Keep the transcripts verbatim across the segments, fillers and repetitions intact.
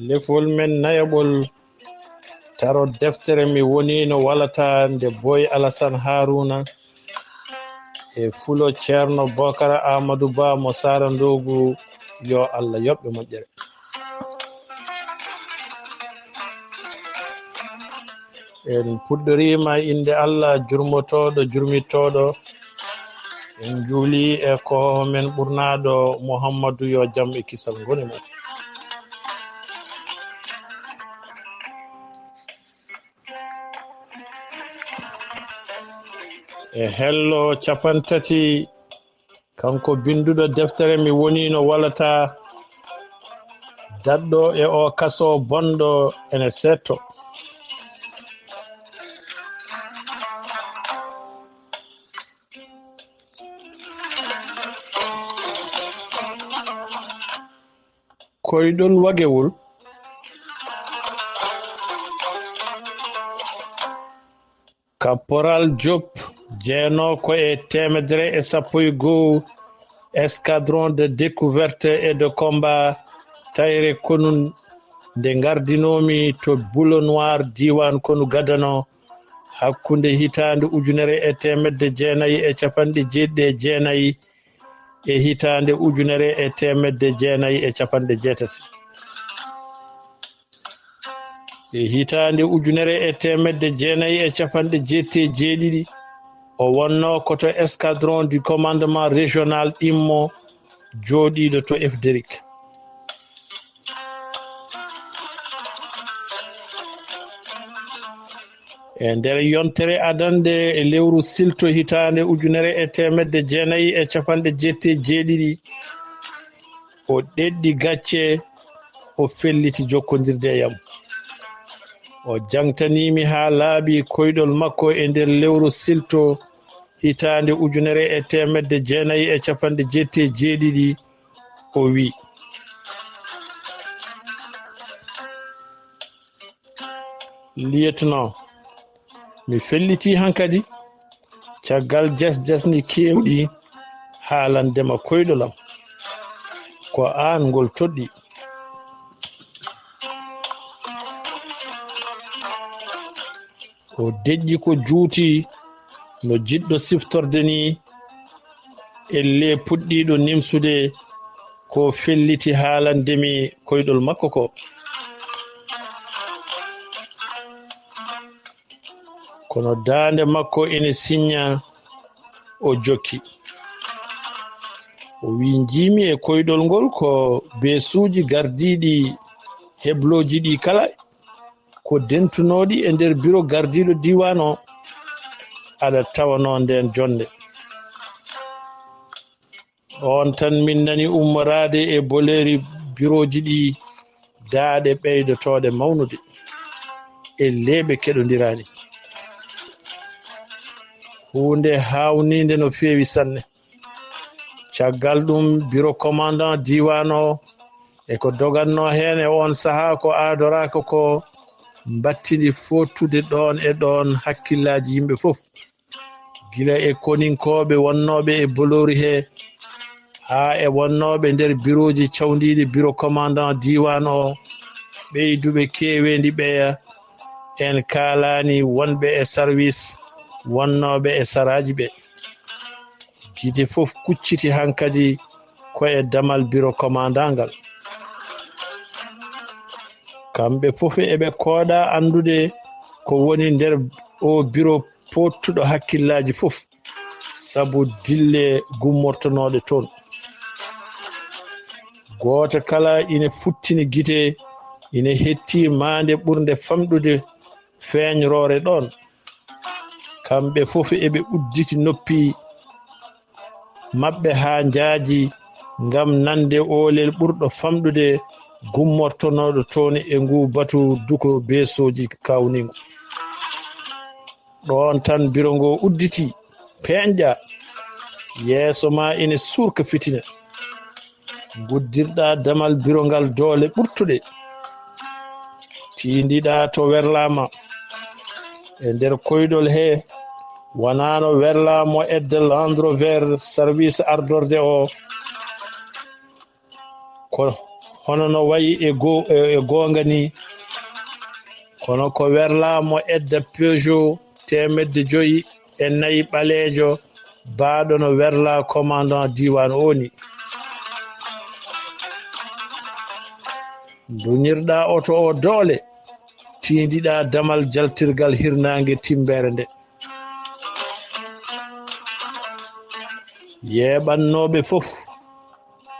Lefol men nayaɓol, taro deftere Mi woni no walata nde Boy Alasan Haruna e fulo Ceerno Bokara Amadou Ba mo Sara Ndogu, yo Allah yoɓɓe moƴƴere. En puɗɗoriima innde Allah jurmotooɗo, jurmittooɗo. En njuuli e ko men ɓurnaaɗo Muhammadu, yo jam e kisal ngoni mum. E hello capantati, kanko binnduɗo deftere Mi woni no walata, daɗɗo e o kaso bonɗo ene seetto. Koyɗol wagewol. Caporal Diop, jeenoo ko e teemedere e sappo e go'o, escadron de découverte et de combat, tayre konun, nde ngardinoomi to Boulot Noir, diiwaan konu gadano, hakkunde hitaande ujunere e teemedde jeenayi e capanɗe jeeɗiɗi e jeenayi e hitaande ujunere e teemedde jeenayi e capanɗe jeetati. E hitaande ujunere e teemedde jeenayi e capanɗe jeeɗiɗi e jeeɗiɗi, o wonnoo ko to escadron du commandement régional Immo, jooɗiiɗo to Efderik. E nder yontere adanɗe e lewru silto hitaande ujunere e teemedde jeenayi e capanɗe jeeɗiɗi e jeeɗiɗi, o ɗeɗɗi gacce, o felliti jokkondirde e yam. O jaŋtanii mi haa laaɓi koyɗol makko e nder lewru silto hitaande ujunere e teemedde jeenayi e capanɗe jeeɗiɗi e jeeɗiɗi, o wi'i, Lieutenant, mi fellitii hankadi, caggal jas-jasni keewɗi haalande ma koyɗol am. Ko aan ngol toɗɗi. O deƴƴi ko juuti no jiɗɗo siftorde ni, ellee puɗɗiiɗo nimsude ko felliti haalande mi koyɗol makko ko. Kono daande makko ene siñña, o jokki. O wi'i, njiimi e koyɗol ngol ko beesuuji gardiiɗi heblooji ɗi kala ko dentunooɗi e nder biro gardiiɗo diiwaan o, aɗa tawanoo ndeen jonnde. Oon tan min nani ummoraade e boleeri birooji ɗi daaɗe ɓeydotooɗe mawnude e leeɓe keɗondiraani. Huunde haawniinde no feewi sanne. Caggal ɗum, biro commandant diiwaan o e ko dogannoo heen e oon sahaa ko aadoraaka ko, mbattini fooɗtude ɗoon e ɗoon hakkillaaji yimɓe fof, gila e koninkooɓe wonnooɓe e boloori he, haa e wonnooɓe nder birooji cawndiiɗi biro commandant diiwaan o, ɓeyduɓe keeweendi ɓeya, en kaalaani wonɓe e sarwis, wonnooɓe e saraaji ɓe. Gite fof kucciti hankadi ko e damal biro commandant ngal. Kamɓe fof eɓe kooɗa anndude ko woni nder o biro poottuɗo hakkillaaji fof, sabu dille gummortonooɗe toon. Gooto kala ina futtini gite, ina hetti maande ɓurnde famɗude feeñroore ɗoon. Kamɓe fof eɓe udditi noppi maɓɓe haa njaaji ngam nande oolel ɓurɗo famɗude gummortonooɗo toon e nguu batu duko beesooji kaawniingu. Ɗoon tan biro ngoo udditi, peeñƴa, Yeeso ma ina suurka fitina. Nguddirɗa damal birongal doole ɓurtuɗe. Tiindiɗa to werlama. E nder koyɗol he, wonano werlamo edde Land Rover service ardorde o. Ko hono no wayi e go-, e, e goonga ni. Kono ko werlamo edda Peugeot teemedde joyi e nayi ɓaleejo, baaɗo no werla commandant diiwaan o ni. Nduñirɗa oto o doole, tiindiɗa damal jaltirgal hirnaange timbeere nde. Yeeɓannooɓe fof,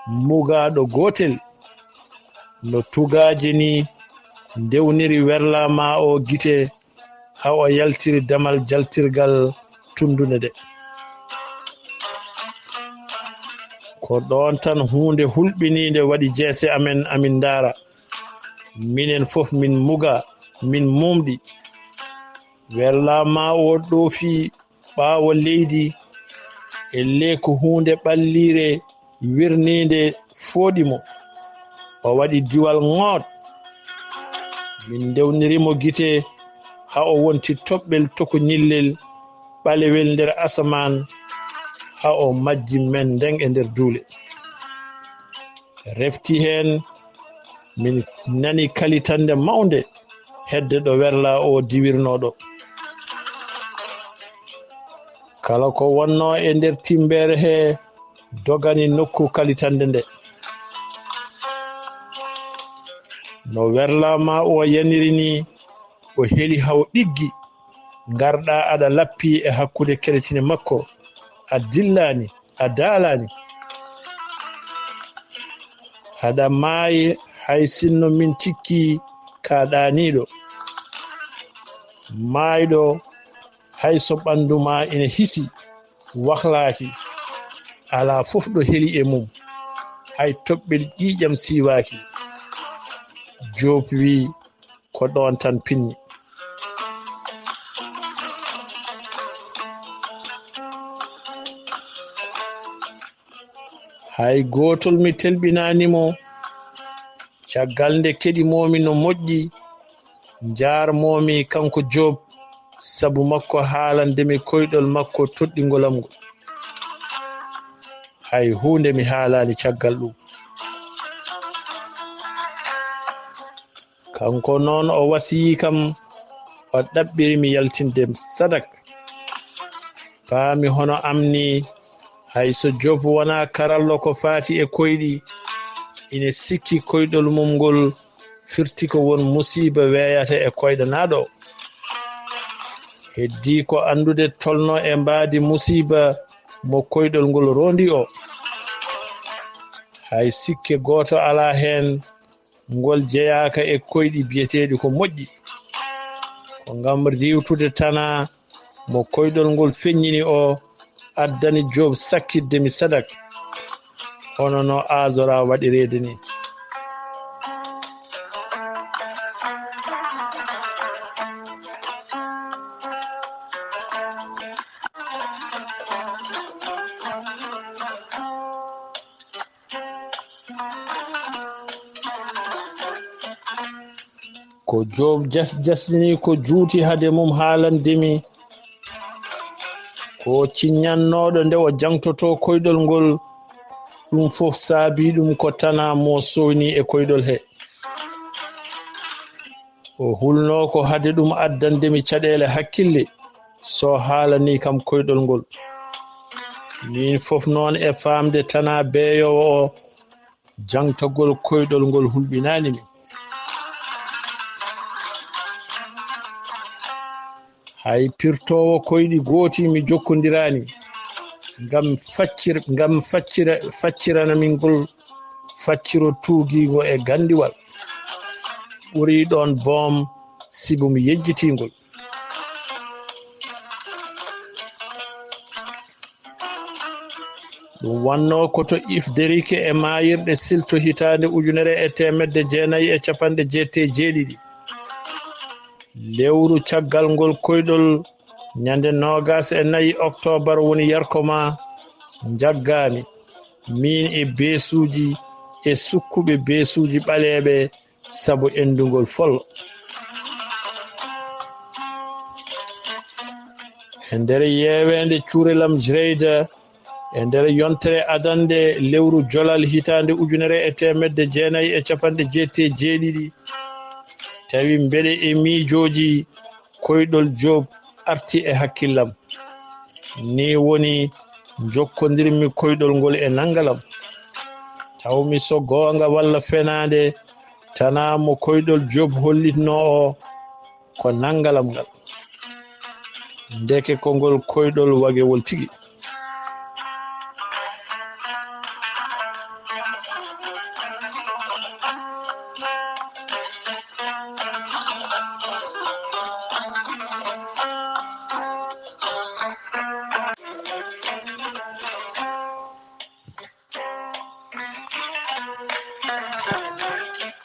mugaaɗo gootel, no tugaaje ni ndewniri werlama o gite, haa o yaltiri damal jaltirgal tundunde nde. Ko ɗoon tan huunde hulɓiniinde waɗi jeese amen, amin ndaara. Minen fof min muga, min mumɗi. Werlama o ɗoofi ɓaawo leydi, e le ko huunde ɓalliire wirniinde fooɗi mo. O waɗi diwal ŋoot. Min ndewniri mo gite, haa o wonti toɓɓel toko ñillel ɓalewel nder asamaan, haa o majji men nden e nder duule. Refti heen, min nani kalitannde mawnde hedde ɗo werla o diwirnoo ɗo. Kala ko wonnoo e nder timbeere he dogani nokku kalitannde nde. No werlama o yaniri ni, o heli haa o ɗiggi. Ngarɗa aɗa lappi e hakkunde keretine makko, a dillaani, a daalaani. Aɗa maayi, hay sinno min cikki ka ɗaaniiɗo. Maayɗo, hay so ɓanndu ma ina hisi, wahlaaki, alaa fof ɗo heli e mum, hay toɓɓel ƴiiƴam siiwaaki. Joop wi, ko ɗoon tan pinni. Hay gootol mi telɓinaani mo. Caggal nde keɗi moomi no moƴƴi, njaar moomi kanko Joop, sabu makko haalande mi koyɗol makko toɗɗingol am ngol. Hay huunde mi haalaani caggal ɗum. Kanko noon o wasiyii kam, o ɗaɓɓiri mi yaltinde sadak. Paami hono am ni, hay so Joop wonaa karallo ko faati e koyɗi, ine sikki koyɗol mum ngol firti ko won musiiba weeyata e koyɗanaaɗo o. Heddii ko anndude tolno e mbaadi musiiba mo koyɗol ngol roondi o. Hay sikke gooto alaa heen, ngol jeyaaka e koyɗi biyeteeɗi ko moƴƴi. Ko ngam riiwtude tanaa mo koyɗol ngol feññini o, addani Joop sakkitde mi sadak, hono no Aazora waɗireede ni. Ko Joop jas-, jasɗini ko juuti hade mum haalande mi ko ciññannooɗo nde o jaŋtotoo koyɗol ngol, ɗum fof saabii ɗum ko tanaa mo sowni e koyɗol he. O hulnoo ko hade ɗum addande mi caɗeele hakkille, so haalanii kam koyɗol ngol. Miin fof noon e faamde tanaa beeyoowo o, jaŋtagol koyɗol ngol hulɓinaani mi. Hay pirtoowo koyɗi gooti mi jokkondiraani, ngam faccir-, ngam faccira-, faccirana min ngol facciro tuugiingo e ganndiwal. Ɓurii ɗoon boom, sibu mi yejjitii ngol. Ɗum wannoo ko to Ifderike e maayirɗe Silto hitaande ujunere e teemedde jeenayi e capanɗe jeetati e jeeɗiɗi. Lewru caggal ngol koyɗol, ñande noogas e nayi oktoobar woni yarko ma, njaggaami, miin e beesuuji e sukkuɓe beesuuji ɓaleeɓe sabu enndugol follo. E nder yeeweende cuurel am Jreyda, e nder yontere adannde lewru Jolal hitaande ujunere e teemedde jeenayi e capanɗe jeetati e jeeɗiɗi, tawi mbeɗe e miijooji koyɗol Joob arti e hakkillam. Nii woni njokkondirmi koyɗol ngol e nanngalam. Tawmi so goonga walla fenaande, tanaa mo koyɗol Joob hollitnoo o ko nanngalam ngal. Ndeke ko ngol koyɗol wagewol tigi.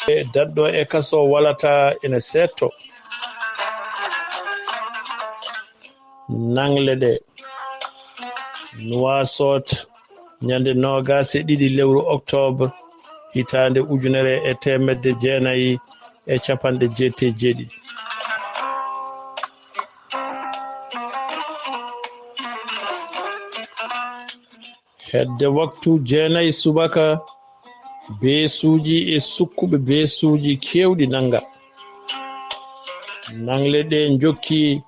E daɗɗo e kaso walata ina seetto. Nangle ɗe. Nuwaasot, ñande noogaas e ɗiɗi lewru oktoobar, hitaande ujunere e teemedde jeenayi e capanɗe jeetati e jeeɗiɗi. Hedde waktu jeenayi subaka, beesuuji e sukkuɓe beesuuji keewɗi nannga. Nangle ɗe njokki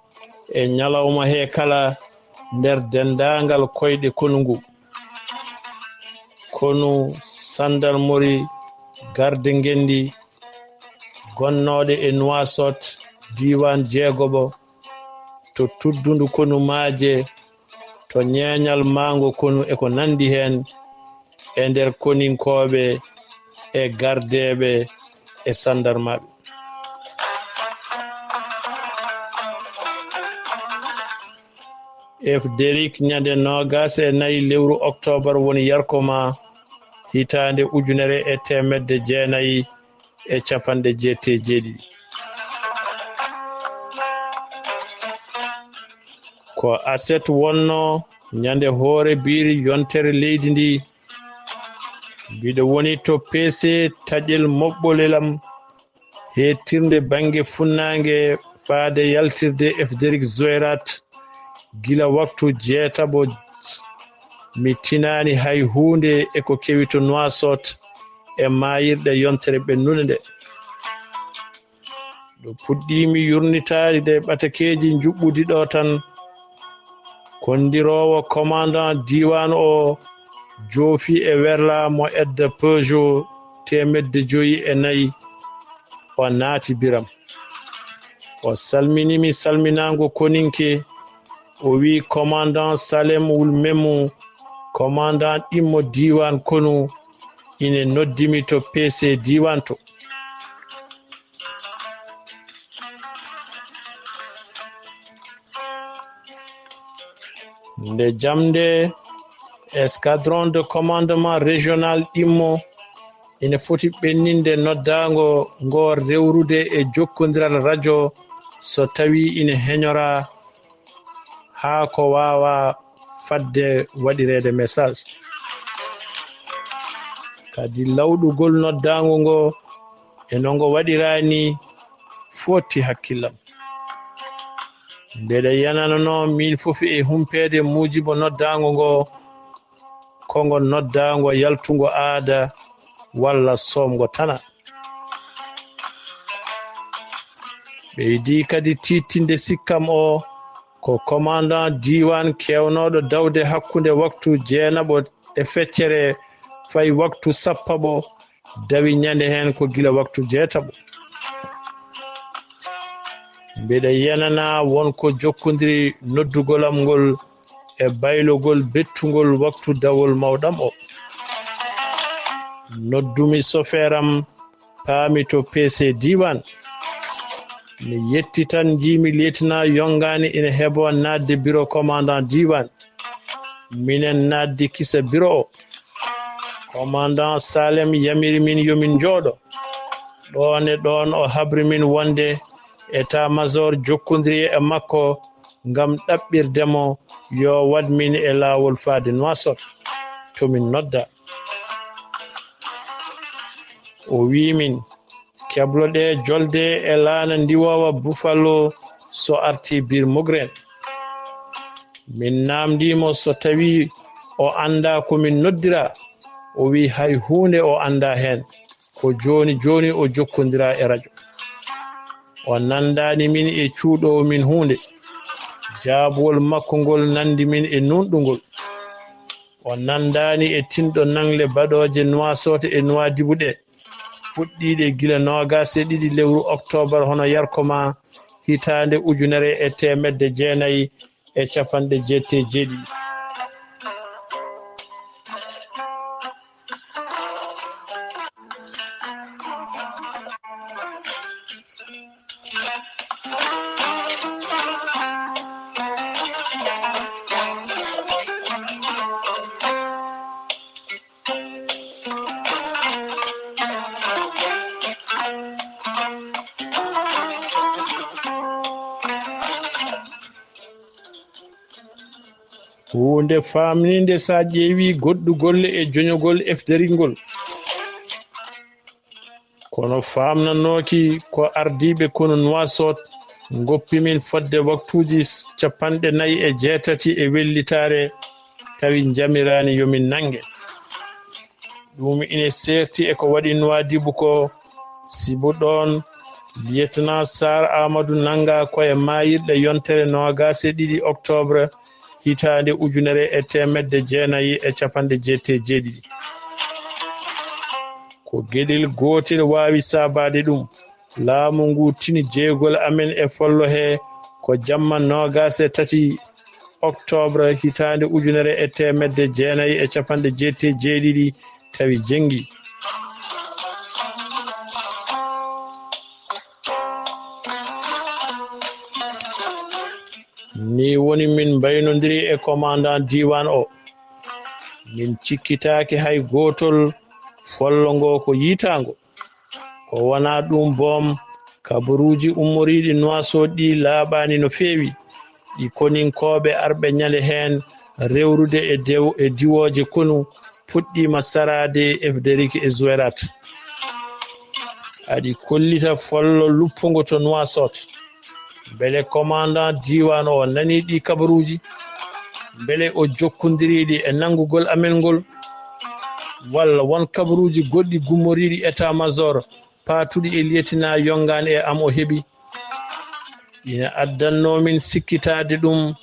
e ñalawma he kala nder denndaangal koyɗe konu ngu. Konu, sandarmori, garde ngenndi, gonnooɗe e Nuwaasot, diiwaan jeegoɓo, to tuddundu konu maaje, to ñeeñal maango konu e ko nanndi heen, e nder koninkooɓe e gardeeɓe e sandarmaaɓe. Efderik ñande noogaas e nayi lewru oktoobar woni yarko ma hitaande ujunere e teemedde jeenayi e capanɗe jeetati e jeeɗiɗi. Ko aset wonno ñande hoore biiri yontere leydi ndi. Mbiɗo woni to P C taƴel moɓɓolel am heettirnde bannge funnaange faade yaltirde Efderik Zoyrat gila waktu jeetaɓo. Mi tinaani hay huunde e ko kewi to Nuwaasot e maayirɗe yontere ɓennude nde. Ɗo puɗɗiimi yurnitaade ɓatakeeji njuɓɓudi ɗo tan, kondiroowo commandant diiwaan o joofi e werla mo edda Peugeot teemedde joyi e nayi, o naati biram. O salminimi salminaango koninke, o wi'i commandant Salem Wul Memu, commandant ɗimmo diiwaan konu, ine noddimi to P C diiwaan to. Nde jamnde escadron de commandement régional ɗimmo ina foti ɓenninde noddaango ngo rewrude e jokkondiral rajo so tawii ina heñoraa haa ko waawaa fadde waɗireede message. Kadi lawɗugol noddaango ngo e no ngo waɗiraa nii fooɗti hakkillam. Mbeɗa yenananoo miin fof e humpeede muujibo noddaango ngo, ko ngo noddaango yaltungo aada walla soomgo tana. Ɓeydi kadi tiiɗtinde sikkam o ko commandant diiwaan keewnooɗo dawde hakkunde waktu jeenaɓo e feccere fayi waktu sappaɓo, dawi ñande heen ko gila waktu jeetaɓo. Mbeɗa yenanaa won ko jokkondiri noddugol am ngol e baylogol bettungol waktu dawol mawɗam o. Noddumi sofeer am, paami to P C diiwaan. Mi yetti tan, njiimi lieutenant Yongaani ina heboo naatde biro commandant diiwaan. Minen naatdi kisa biro o. Commandant Salem yamiri min yo min njooɗo. Ɗoon e ɗoon o habri min wonde état-major jokkondiri e makko ngam ɗaɓɓirde mo yo waɗ min e laawol faade Nuwaasot. to min nodda. O wi'i min, "Kebloɗee jolde e laana ndiwoowa Buffalo so artii Bir Mogren." Min naamndii mo so tawii o anndaa ko min noddiraa. O wi'i hay huunde o anndaa heen. Ko jooni jooni o jokkondiraa e rajo. O nanndaani min e cuuɗoowo min huunde. Jaabuwol makko ngol nanndi min e nuunɗungol. O nanndaani e tinɗo naŋle baɗooje Nuwaasoot e Nuwaadibu ɗe, puɗɗiiɗe gila noogaas e ɗiɗi lewru oktoobar hono yarko ma hitaande ujunere e teemedde jeenayi e capanɗe jeetati e jeeɗiɗi. Huunde faamniinde so a ƴeewii goɗɗugol e joñugol efderingol. Kono faamnanooki ko ardiiɓe konu Nuwaasoot ngoppi min fodde waktuuji capanɗe nayi e jeetati e wellitaare, tawi njamiraani yo min nannge. Ɗum ine seerti e ko waɗi Nuwaadibu ko, sibu ɗoon Lieutenant Sar Aamadu nanngaa ko e maayirɗe yontere noogaas e ɗiɗi oktoobre hitaande ujunere e teemedde jeenayi e capanɗe jeetati e jeeɗiɗi. Ko geɗel gootel waawi saabaade ɗum. Laamu ngu tini jeygol amen e follo hee ko jamma noogaas e tati oktoobre hitaande ujunere e teemedde jeenayi e capanɗe jeetati e jeeɗiɗi tawi jenngi. Nii woni min mbaynondiri e commandant diiwaan o. Min cikkitaaki hay gootol follo ngo ko yiytaango. Ko wonaa ɗum boom, kabaruuji ummoriiɗi Nuwaasoot ɗi laaɓaani no feewi. Ɗi koninkooɓe arɓe ñande heen rewrude e dew-, e diwooje konu puɗɗiima saraade e Frederick e Zuwerat. Aɗi kollita follo luppungo to Nuwaasoot. Mbele commandant diiwaan o nanii ɗii kabaruuji? Mbele o jokkondirii ɗi e nanngugol amen ngol? Walla won kabaruuji goɗɗi gummoriiɗi état-major paatuɗi e lieutenant Yongaan e am o heɓi? Ina addannoo min sikkitaade ɗum,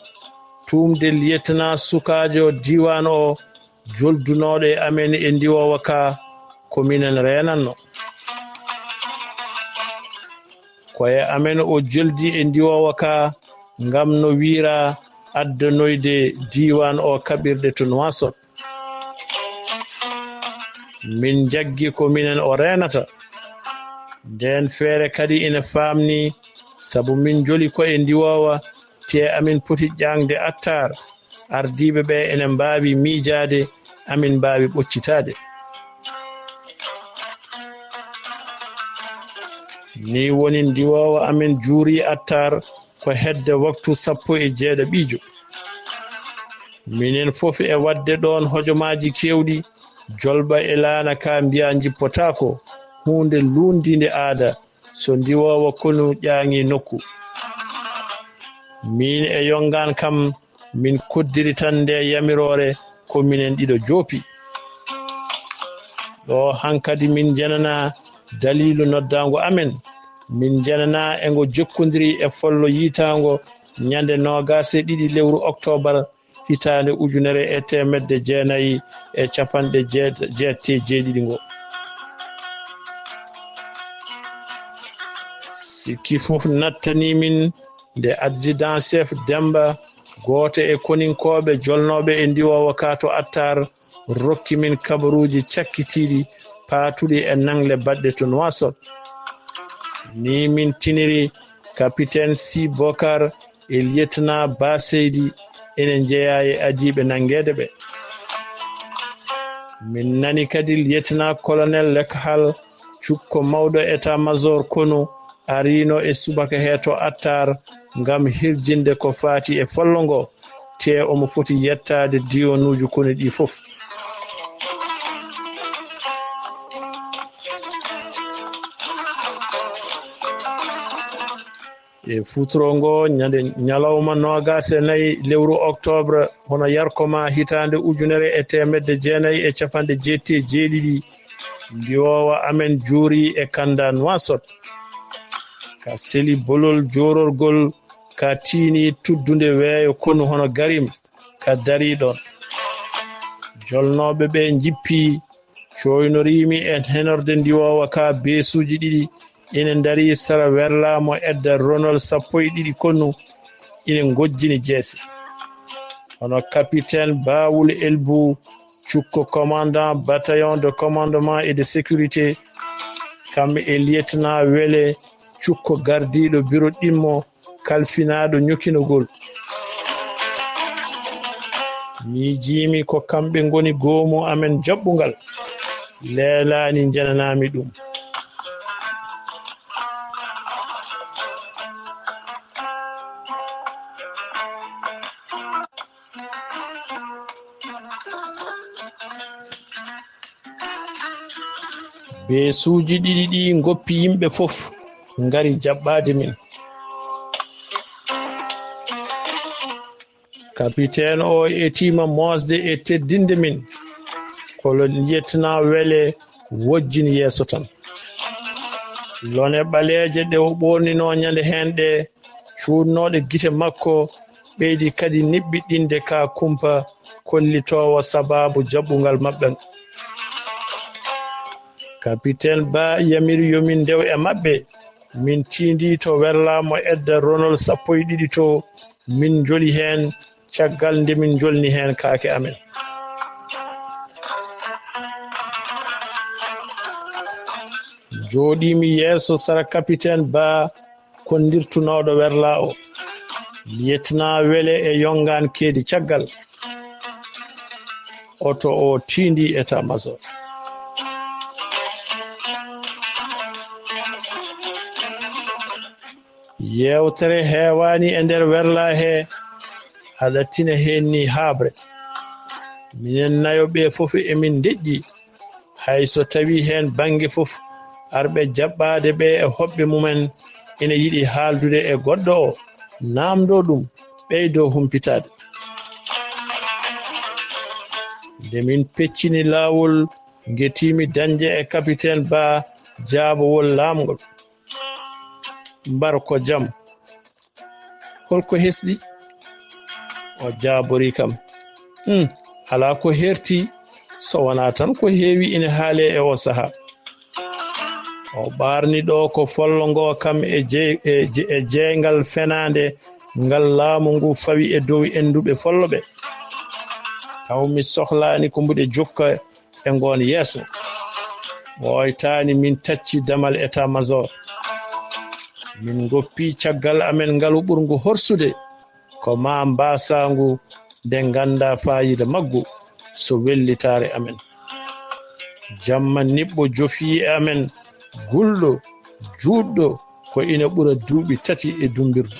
tuumde lieutenant sukaajo diiwaan o joldunooɗo e amen e ndiwoowa ka, ko minen reenatno. Ko e amen o joldi e ndiwoowa ka ngam no wiyraa addanoyde diiwaan o kaɓirɗe to Nuwaasoot. Min njaggi ko minen o reenata. Ndeen feere kadi ina faamnii, sabu min njoli ko e ndiwoowa, tee amin poti ƴaaŋde Attaar. Ardiiɓe ɓe ene mbaawi miijaade, amin mbaawi ɓoccitaade. Nii woni ndiwoowa amin juurii Attaar ko hedde waktu sappo e jeeɗaɓiijo. Minen fof e waɗde ɗoon hojomaaji keewɗi, jolɓe e laana ka mbiya njippotaako, huunde luutndiinde aada, so ndiwoowa konu ƴaaŋii nokku. Miin e Yongaan kam, min koddiri tan nde yamiroore ko minen ɗiɗo joopi. Ɗo hankadi min njananaa daliilu noddaango amen. Min njananaa e ngo jokkondiri e follo yiytaango ñande noogaas e ɗiɗi lewru oktoobar hitaande ujunere e teemedde jeenayi e capanɗe jeetati e jeeɗiɗi ngo. Sikki fof nattanii min nde adjudant chef Demmba, gooto e koninkooɓe jolnooɓe e ndiwoowa ka to Attaar, rokki min kabaruuji cakkitiiɗi paatuɗi e naŋle baɗɗe to Nuwaasoot. Nii min tiniri Kapiten Si Bokar e Lieutenant Ba Seydi ene njeyaa e adiiɓe nanngeede ɓe. Min nani kadi Lieutenant Colonel Lekhal, cukko mawɗo état-major konu, ariino e subaka he to Attaar ngam hirjinde ko faati e follo ngo, tee omo foti yettaade diiwanuuji konu ɗi fof. E futuro ngo, ñande ñalawma noogaas e nayi lewru oktoobre, hono yarko ma hitaande ujunere e teemedde jeenayi e capanɗe jeetti e jeeɗiɗi, ndiwoowa amen juuri e kanda Nuwaasot. Ka seli bolol joororgol, ka tiini tuddunde weeyo konu hono garim, ka darii ɗon. Jolnooɓe ɓe njippi, cooynoriimi e henorde ndiwoowa ka beesuuji ɗiɗi, ina ndarii sara werlaa mo edda ronol sappo e ɗiɗi konu, ina ngojjini jeese. Hono Kapiten Baawul Elbu, cukko commandant bataillon de commandement et de sécurité, kam e lieutenant Wele, cukko gardiiɗo biro ɗimmo, kalfinaaɗo ñokinogol. Miijiimi ko kamɓe ngoni goomu amen jaɓɓungal. Leelaani njananaami ɗum. Beesuuji ɗiɗi ɗi ngoppi yimɓe fof ngari jaɓɓaade min. Kapiten o etiima moosde e teddinde min. Ko lo-, lieutenant Wele wojjini yeeso tan. Lone ɓaleeje ɗe o ɓoorninoo ñande heen ɗe, cuuɗnooɗe gite makko, ɓeydi kadi niɓɓiɗɗinde ka kumpa kollitoowo sabaabu jaɓɓungal maɓɓe. Kapiten Ba yamiri yo min ndew e maɓɓe, min tiindii to werlaa mo edda ronol sappo e ɗiɗi to, min njoli heen caggal nde min njolni heen kaake amen. Jooɗiimi yeeso sara Kapiten Ba, konndirtunooɗo werlaa o. Lieutenant Wele e yongaan keedi caggal. Oto o tiindii état-major. Yeewtere heewaani e nder werlaa he, aɗa tina heen ni haaɓre. Minen nayo ɓe fof emin ndeƴƴi, hay so tawii heen bannge fof, arɓe jaɓɓaade ɓe e hoɓɓe mumen ina yiɗi haaldude e goɗɗo o, naamndoo ɗum, ɓeydoo humpitaade. Nde min peccini laawol, ngetiimi dañde e Kapiten Ba jaabowol laamngol. Mbar ko jam. Hol ko hesɗi? O jaaborii kam. Hmm, alaa ko herti, so wonaa tan ko heewi ina haalee e oo sahaa. O ɓaarni ɗo ko follo ngo kam e jey-, e je-, e jeeyngal fenaande ngal laamu ngu fawi e dow ennduɓe follo ɓe. Taw mi sohlaani ko mbuɗe jokka e ngoon yeeso. Ɓooytaani min tacci damal état-major. Min ngoppi caggal amen ngalu ɓurngu horsude. Ko maa mbaasaa ngu nde nganndaa faayiida maggu so wellitaare amen. Jamma niɓɓo jofii e amen, gulɗo, juutɗo, ko ina ɓura duuɓi tati e dummbirdu.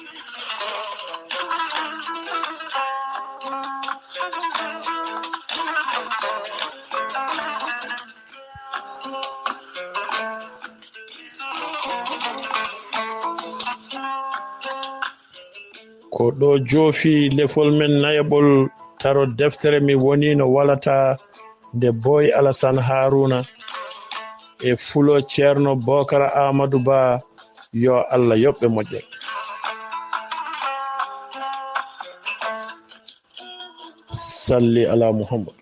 Ko ɗo joofi lefol men nayaɓol, taro deftere Mi wonino walata nde Boy Alasan Haruna e fulo Ceerno Bokara Amadou Ba, yo Allah yoɓ ɓe moƴƴere. Salli ala Muhammad.